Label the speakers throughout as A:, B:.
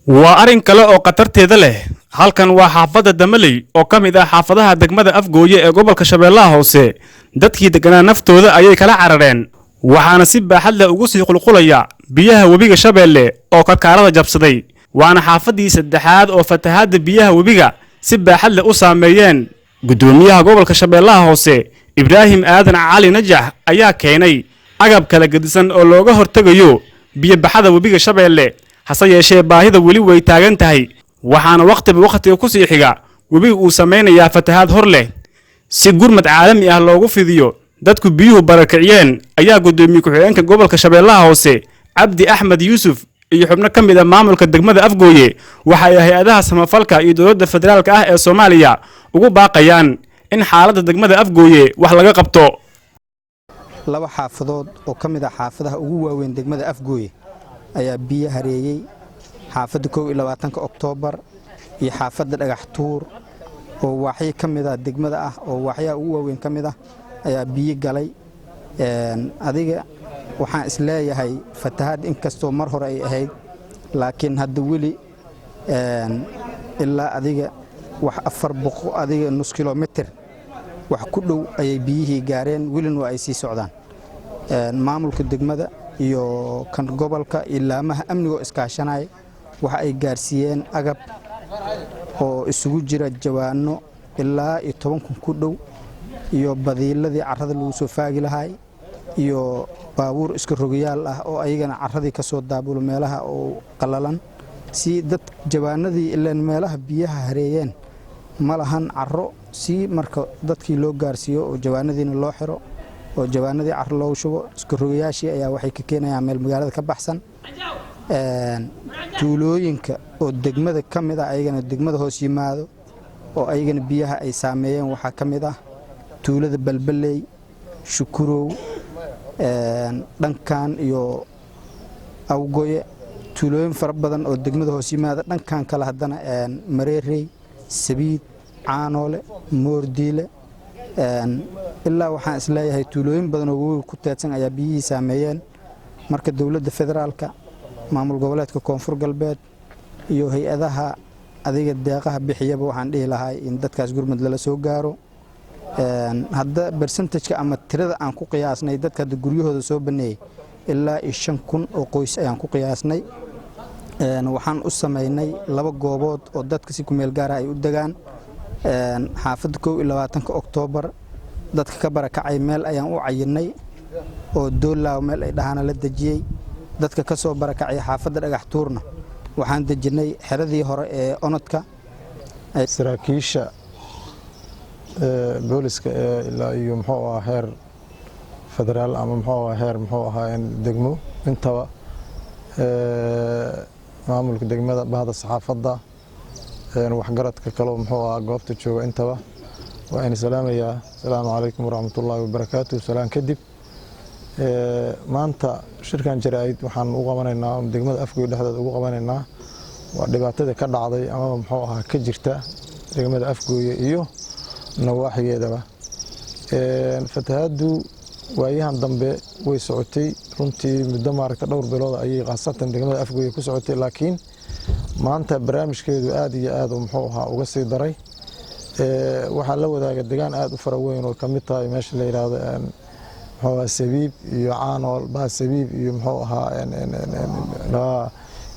A: Waa arrin kale oo khatarteeda leh. Halkan waa xaafadda Damaley oo ka mid ah xaafadaha degmada Afgooye ee gobolka Shabeellaha Hoose. Dadkii deganaa naftooda ayay kala carareen, waxaana si baaxad leh ugu sii qulqulaya biyaha webiga Shabeelle oo karkaarada jabsaday. Waana xaafaddii saddexaad oo fatahaadda biyaha webiga si baaxad leh u saameeyeen. Guddoomiyaha gobolka Shabeellaha Hoose, Ibraahim Aadan Cali Najax, ayaa keenay agab kala gedisan oo looga hortegayo biyobaxada webiga Shabeelle. Hase yeeshee, baahida weli way taagan tahay, waxaana wakhtiba wakhtiga ku sii xiga webiga uu samaynayaa fatahaad hor leh. Si gurmad caalami ah loogu fidiyo dadku biyuhu barakiciyeen, ayaa guddoomiye ku-xigeenka gobolka Shabeellaha Hoose, Cabdi Axmed Yuusuf, iyo xubno ka mid ah maamulka degmada Afgooye waxa ay hay-adaha samafalka iyo dowladda federaalka ah ee Soomaaliya ugu baaqayaan in xaaladda degmada Afgooye wax laga qabto.
B: Laba xaafadood oo ka mid ah xaafadaha ugu waaweyn degmada Afgooye ayaa biyo hareeyey: xaafadda 21-ka Oktoobar iyo xaafadda Dhagax Tuur, oo waaxyo ka mid ah degmada ah, oo waaxyaha ugu waaweyn ka mid ah ayaa biyo galay. Adiga waxaan isleeyahay fatahaad inkastoo mar hore ay ahayd, laakiin hadda weli ilaa adiga wax 400, adiga nus kilomitir wax ku dhow ayay biyihii gaareen, welina waa ay sii socdaan. Maamulka degmada iyo kan gobolka iyo laamaha amnigoo iskaashanaya waxa ay gaarsiiyeen agab oo isugu jira jawaano ilaa iyo 10,000 ku dhow, iyo badiiladii carrada lagu soo faagi lahaay, iyo baabuur iska rogayaal ah oo ayagana carradii ka soo daabulo meelaha oo qallalan, si dad jawaanadii ileen meelaha biyaha hareeyeen ma lahan carro, si marka dadkii loo gaarsiiyo oo jawaanadiina loo xiro oo jawaanadii carro loogu shubo. Iska rogayaashii ayaa waxay ka keenayaan meel magaalada ka baxsan. Tuulooyinka oo degmada ka mid ah, ayagana degmada hoos yimaado oo ayagana biyaha ay saameeyeen, waxaa ka mid ah tuulada Balbaley, Shukurow, dhankan iyo Awgoye, tuulooyin fara badan oo degmada hoos yimaada. Dhankan kale haddana Mareerey, Sabiid, Caanoole, Moordiile, ilaa waxaan isleeyahay tuulooyin badan oo webiga ku teedsan ayaa biyihii saameeyeen. Marka dowladda federaalka, maamul goboleedka Koonfur Galbeed iyo hay-adaha adiga deeqaha bixiyaba waxaan dhihi lahaa in dadkaas gurmud lala soo gaaro. Hadda percentage-ka ama tirada aan ku qiyaasnay dadka hadda guryahooda soo baneeyey ilaa iyo 5,000 oo qoys ayaan ku qiyaasnay. Waxaan u samaynay laba goobood oo dadka si kumeel gaara ay u degaan. Xaafadda 21-ka Oktoobar dadka ka barakacay meel ayaan u cayinay oo Doolaaw meel ay dhahaana la dejiyey. Dadka ka soo barakacay xaafadda Dhagax Tuurna waxaan dejinnay xeradii hore ee Onodka.
C: Saraakiisha booliska ee ilaa iyo muxuu ahaa heer federaal ama muxuu ahaa heer muxuu ahaa degmo intaba, maamulka degmada, bahda saxaafadda, waxgaradka kaleo muxuu ahaa goobta jooga intaba, waa in salaamayaa. Asalaamu calaykum waraxmatullaahi wabarakaatu. Salaan kadib, maanta shirkan jaraa'id waxaan u qabanaynaa degmada Afgoy dhexdeeda ugu qabanaynaa waa dhibaatadii ka dhacday amaba muxuu ahaa ka jirta degmada Afgooye iyo nawaaxigeedaba. Fatahaaddu waayahan dambe way socotay runtii, muddo maaragta dhowr bilood ayay khaasatan degmada Afgooye ku socotay, laakiin maanta barnaamijkeedu aad iyo aad muxuu ahaa uga sii daray. Waxaa la wadaaga degaan aad u fara weyn oo kamid tahay meesha la yidhaahdo muxuu ahaa Sabiib iyo Caanool, baha Sabiib iyo muxuu ahaa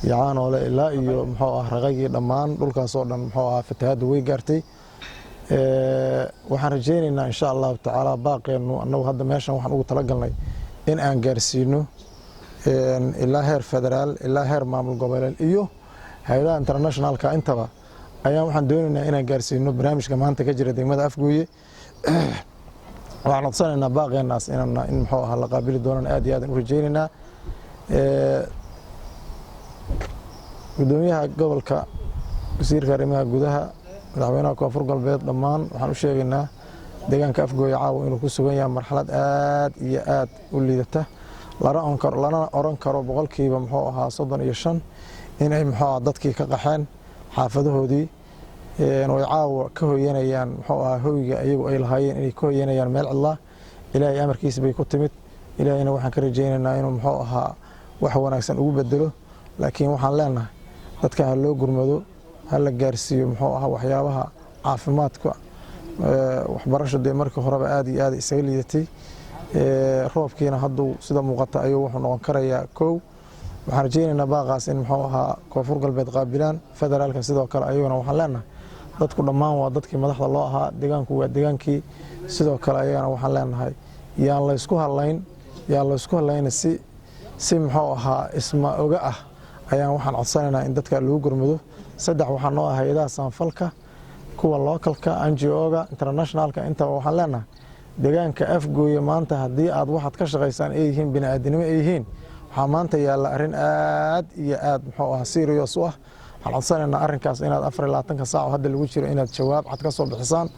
C: iyo Caanoole ilaa iyo muxuu ahaa Raqaygii, dhammaan dhulkaas oo dhan muxuu ahaa fatahaaddu way gaartay. Waxaan rajaynaynaa insha Allahu tacaala baaqeennu annagu hadda meeshan waxaan ugu talagalnay in aan gaarsiino ilaa heer federaal, ilaa heer maamul goboleed iyo hay-adaha internationalka intaba. Ayaan waxaan doonaynaa inaan gaarsiino barnaamijka maanta ka jira degmada Afgooye. Waxaan codsanaynaa baaqeenaas inaan in muxuu ahaa la qaabili doonaan, aad iyo aad u rajaynaynaa. Gudoomiyaha gobolka, wasiirka arrimaha gudaha, madaxweynaha Koonfur Galbeed, dhammaan waxaan u sheegaynaa deegaanka Afgooye caawa inuu ku sugan yahay marxalad aad iyo aad u liidata, lana oran karo boqolkiiba muxuu ahaa 35 inay muxuu ahaa dadkii ka qaxeen xaafadahoodii, oy caawa ka hoyanayaan muxuu ahaa hoyga iyagu ay lahaayeen, inay ka hoyanayaan meel cidlaa. Ilaahay amarkiisa bay ku timid. Ilaahayna waxaan ka rajaynaynaa inuu muxuu ahaa wax wanaagsan ugu bedelo, laakiin waxaan leenahay dadka ha loo gurmado, ha la gaarsiiyo muxuu ahaa waxyaabaha caafimaadka. Waxbarasho dee markii horeba aad iyo aad isaga liidatay, roobkiina hadduu sida muuqata ayuu wuxuu noqon karayaa kow. Waxaan rajaynaynaa baaqaas in muxuu ahaa Koonfur Galbeed qaabilaan, federaalka sidoo kale. Ayaguna waxaan leenahay dadku dhammaan waa dadkii madaxda loo ahaa, deegaanku waa deegaankii. Sidoo kale ayagana waxaan leenahay yaan laysku hadlayn, yaan laysku hadlayna, si muxuu ahaa isma oga ah ayaan waxaan codsanaynaa in dadka lagu gurmado. Saddex, waxaa noo ah hay-adaha samafalka, kuwa localka, NGO-ga, internationalka, intaba waxaan leenahay deegaanka Afgooye maanta haddii aad waxaad ka shaqaysaan ay yihiin bini'aadinimo ay yihiin, waxaa maanta yaalla arrin aad iyo aad muxuu ahaa serious u ah. Waxaan codsanaynaa arrinkaas inaad 24-ka saac oo hadda lagu jiro inaad jawaab cad ka soo bixisaan.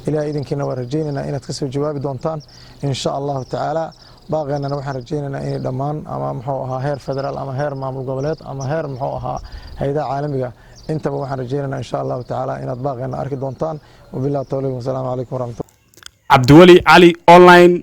C: Ilahay idinkiina waan rajaynaynaa inaad kasoo jawaabi doontaan, insha Allahu tacaala. Baaqeenana waxaan rajaynaynaa inay dhammaan ama muxuu ahaa heer federaal ama heer maamul goboleed ama heer muxuu ahaa hay-adaha caalamiga, intaba waxaan rajaynaynaa, insha Allahu tacaala, inaad baaqeena arki doontaan. Wabillahi tawfiiq, wasalaamu calaykum waraxmatullah.
A: Cabdiweli Cali, online.